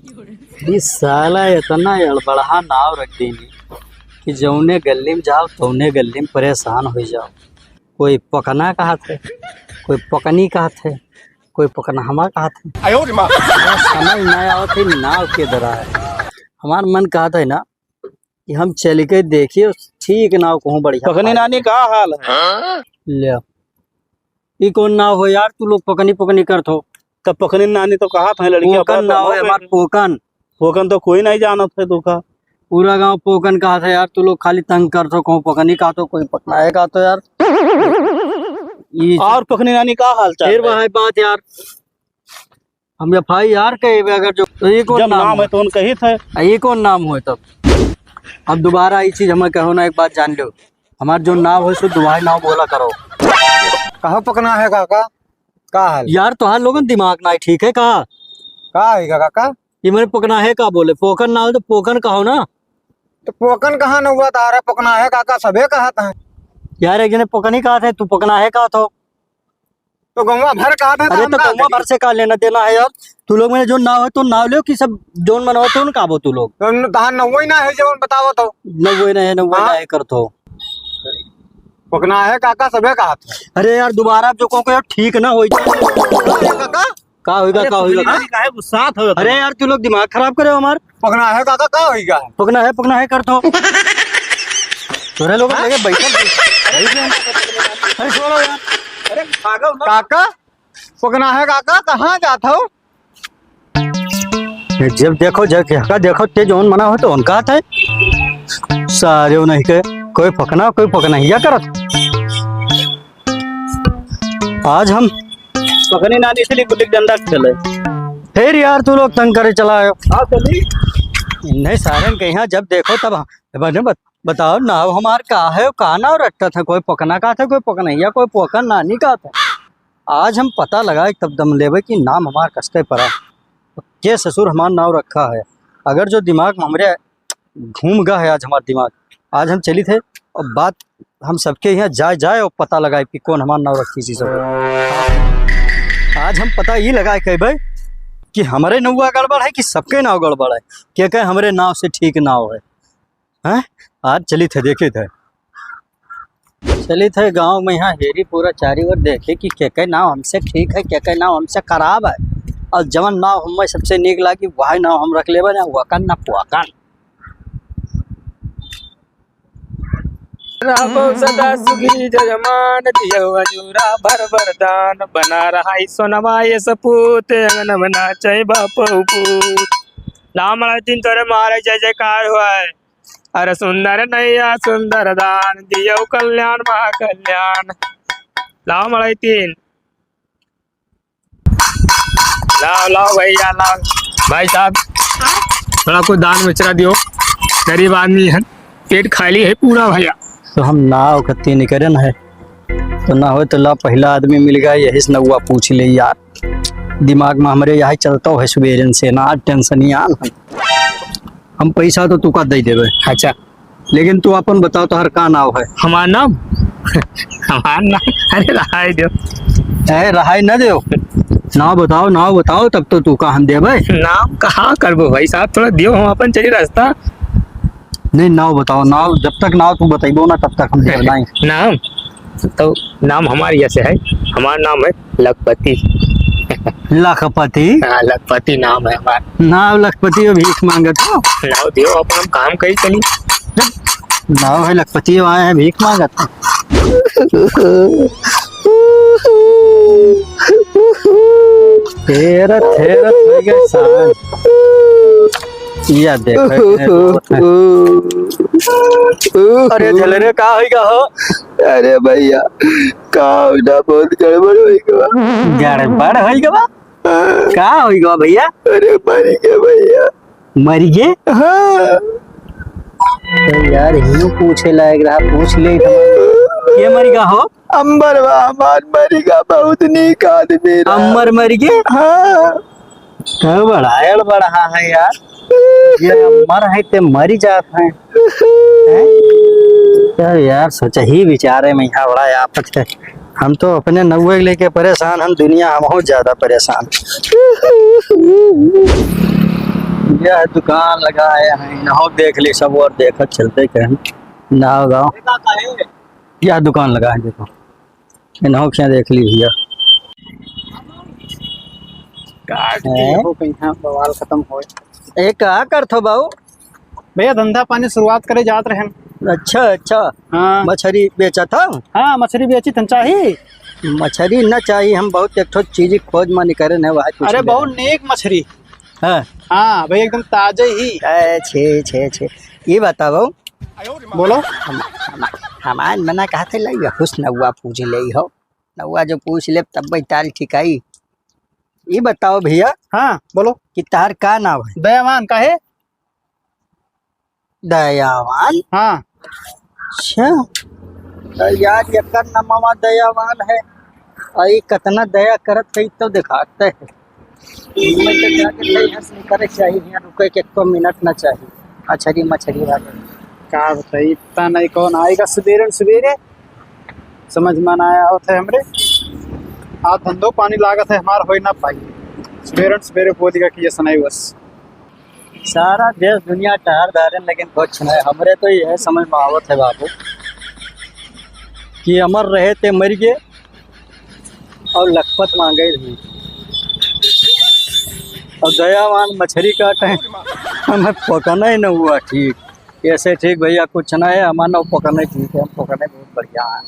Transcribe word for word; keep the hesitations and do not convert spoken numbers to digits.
ई साला इतना अड़बड़हा नाव रख देनी कि जौने गल्ली में जाओ, तौने गल्ली में परेशान होइ जाओ। कोई पकना कहत है, कोई पकनी कहत है, कोई पकनहमा कहत है। आयो रे माँ। हमरा समझ ना आवत है नाव के दरा है। हमार मन कहत है ना कि हम चल के देखिए, ठीक नाव कहूँ बढ़िया पकनी पाए। नानी का हाल है? ले, ई कौन नाव हो यार, तू लोग पकनी पकनी करत हो? तब पकनी नानी तो कहत है लड़की, पोकन अपना नाव है हमार, पोकन। पोकन तो कोई नहीं जानत है तू का। पूरा गांव पोकन कहत है यार, तू लोग खाली तंग करत हो, कहूँ पकनी कहत हो, कोई पकनाहे कहत हो यार। ई और पकनी नानी का हाल चाल फिर है? वही बात यार, हम एफ आई आर के अगर जो, तो ये कौन जब नाम नाम है है? तो उनका ही था। आ, ये कौन नाम हो तब? अब दोबारा ई चीज हमें कहो ना, एक बात जान लो, हमार जो नाव है सो दुहाई नाव बोला करो। कहो पकनाहे काका, का हाल? यार तोहार लोगन दिमाग ना ठीक है का? का है काका? ये मैंने पकनाहे का बोले, पोकन ना हो तो पोकन कहो ना। तो पोकन कहाँ न हुआ तारा, पकनाहे काका सबे कहत हैं। यार एक जने पकनी कहत है, तू पकनाहे कहत हो। तो गौवा भर कहत है, तो अरे हम तो का गौवा करी? भर से का लेना देना है यार? तू लोग मैंने जो नाव है तो नाव लो कि सब जोन मनाओ तो उनका बो तू लोग। तो न-, तहार नौवे ना है जवन बताओ तो। नौवे ना है, नौवे हाँ? ना है करत हो। पकनाहे काका सबे कहत है। अरे यार दोबारा जो को, को यार ठीक ना होई। अरे काका, का होइगा, अरे का होइगा? पकनी नानी काहे गुस्सात हो? अरे यार, तू लोग दिमाग खराब करे हो हमार। पकनाहे काका, का होइगा? पकनाहे, पकनाहे करत हो। तोरे लोग हाँ? लगे बैठल, बैठ रहे हैं। अरे छोड़ो यार। अरे भागो ना। काका, पकनाहे काका, कहाँ जात हो? ये जब देखो, जब काका देखो, ते जौन मना हो तो उनका आता है। सारे नहीं के, कोई पकना, कोई पकनहिया करत। आज हम पकनी नानी से गुल्ली डंडा खेले। फिर यार तू लोग तंग करे चला आयो। हाँ, चली। नहीं सारन के यहाँ जब देखो तब हम, बने बत-, बताओ नाव हमार का है, का नाव रखत है, कोई पकना कहत है, कोई पकनहिया, कोई पोकन नानी कहत है। आज हम पता लगाए तब दम लेबे कि नाम हमार कसके पड़ा, के ससुर हमार नाव रखा है। अगर जो दिमाग में हमरे घूम गा है आज हमार दिमाग। आज हम चलित है और बात हम सबके यहाँ जाए, जाए और पता लगाए कि कौन हमार नाव रखी चीज हो। आज हम पता ई लगाए कहबे कि हमरे नौवा गड़बड़ है कि सबके नाव गड़बड़ है, के कहे हमरे नाव से ठीक नाव है। हैं? आज चलित है, देखित है। चलित है गाँव में यहाँ हेरी पूरा चारी ओर देखे कि के के नाव हमसे ठीक है, के के नाव हमसे खराब है। और जवन नाव हमें सबसे नीक लागी, वही नाव हम रख लेबे ना, वकन ना पुअकन। रहो सदा सुखी जजमान, दियो अजूरा भर वरदान, बना रहा ई सोनवा ये सपूत, अंगन में नाचे बापू पूत। लाम तीन तोरे मारे जय जयकार हुआ है। अरे सुंदर नैया सुंदर दान, दियो कल्याण महाकल्याण। लाओ मड़ई तीन। लाओ, लाओ भैया, लाओ। भाई साहब, थोड़ा कुछ दान मिश्रा दियो, गरीब आदमी है, पेट खाली है पूरा भैया। तो हम नाव खत्ती निकरन है, तो ना हो तो ला, पहला आदमी मिल गया, यही से नौवा पूछ ले यार। दिमाग में हमरे यही चलता है सुबेरन से ना, टेंशन ही आन है। हम पैसा तो तुका दे देबे। अच्छा। लेकिन तू अपन बताओ, तोहर का नाव है? हमार नाम? हमार नाम? अरे रहाई दो। ए, रहाई ना दो। नाव बताओ, नाव बताओ, तब तो तुका हम देबे। नाम कहाँ करबो भाई साहब, थोड़ा दियो हम अपन चली रास्ता। नहीं, नाव बताओ, नाव जब तक नाव तू बतैबो ना, तब तक हम देब नहीं। नाम? तो नाम हमार ऐसे है, हमार नाम है लखपति। लखपति? हाँ, लखपति नाम है हमार। नाव लखपति हो, भीख मांगत हो? नाव दियो, अपन हम काम करी चली। नाव है लखपति हो, आए हैं भीख मांगत। हेरत, हेरत हो गए साहब। या देखो, अरे झलरे का होइगा हो? अरे भैया, का होइगा, बहुत गड़बड़ होइगा। गड़बड़ होइगा? का होइगा भैया? अरे मर गया भैया। मर गए? हाँ। तो यार, हियो पूछे लायक रहा, पूछ ले। ये मर गया हो? अम्बर बा हमार, मर गया, बहुत नीक आदमी रहा। अम्बर मर गए? हाँ। तो बड़ा एड़ बढ़ा है यार, ये अम्बर है ते मरी जात है। हैं? तो यार, सोचा ही विचारे में यहाँ बड़ा आफत है। हम तो अपने नौवे लेके परेशान, हम दुनिया हम बहुत ज्यादा परेशान। यह दुकान लगाए हैं, इन्हों देख ली सब और देखत चलते कहीं नया गाँव। यह दुकान लगा है, देखो, इन्हों क्या देख ली भैया। काट के हैं? हो कहीं, हाँ, बवाल खत्म हो। ए, का करत हो बाबू? भैया, धंधा पानी शुरुआत करे जात रहेन। अच्छा, अच्छा। हाँ। मछरी बेचत हो? हाँ, मछरी बेची तन चाही। मछरी न चाही, हम बहुत एक ठो चीज खोज मानी करे न, वही पूछ अरे, ले बहुत रहे। नेक मछरी। हाँ। हाँ, भैया, एकदम ताजे ही। ए, छे, छे, छे। ये बताओ। बोलो। हम, हम, हमार मना कहते लई, खुश नौआ पूछ ले हो। नौआ जो पूछ ले, तब बैताल ठिकाई। ये बताओ भैया। हाँ, बोलो। कि तार का नाव है? दयावान, काहे? दयावान? हाँ। अच्छा। तो यार, एकर नमवा दयावान है। और ये कितना दया करत है, तो दिखाते हैं। इनमें तो जाके सही हर्ष नहीं करे चाहिए, यहाँ रुके के एको मिनट ना चाहिए। मछरी, मछरी वाले। का बताई, इतना नहीं कौन आएगा सवेरे न सवेरे? समझ में ना आया होता है हमरे। आज धंधो पानी लागत है, हमार होई ना पाई। सवेरे न सवेरे बोलेगा कि ये सुनाई बस। सारा देश दुनिया टहर डारे, लेकिन कुछ नहीं। हमरे तो यह समझ में आवत है बाबू कि अमर रहे ते मर गए और लखपत मांगे भी। और दयावान मछरी काटे, हमें पकड़ना ही न हुआ ठीक। ऐसे ठीक भैया कुछ ना है, हमारा ना पकड़ना ही ठीक है, हम पकड़ने बहुत बढ़िया है।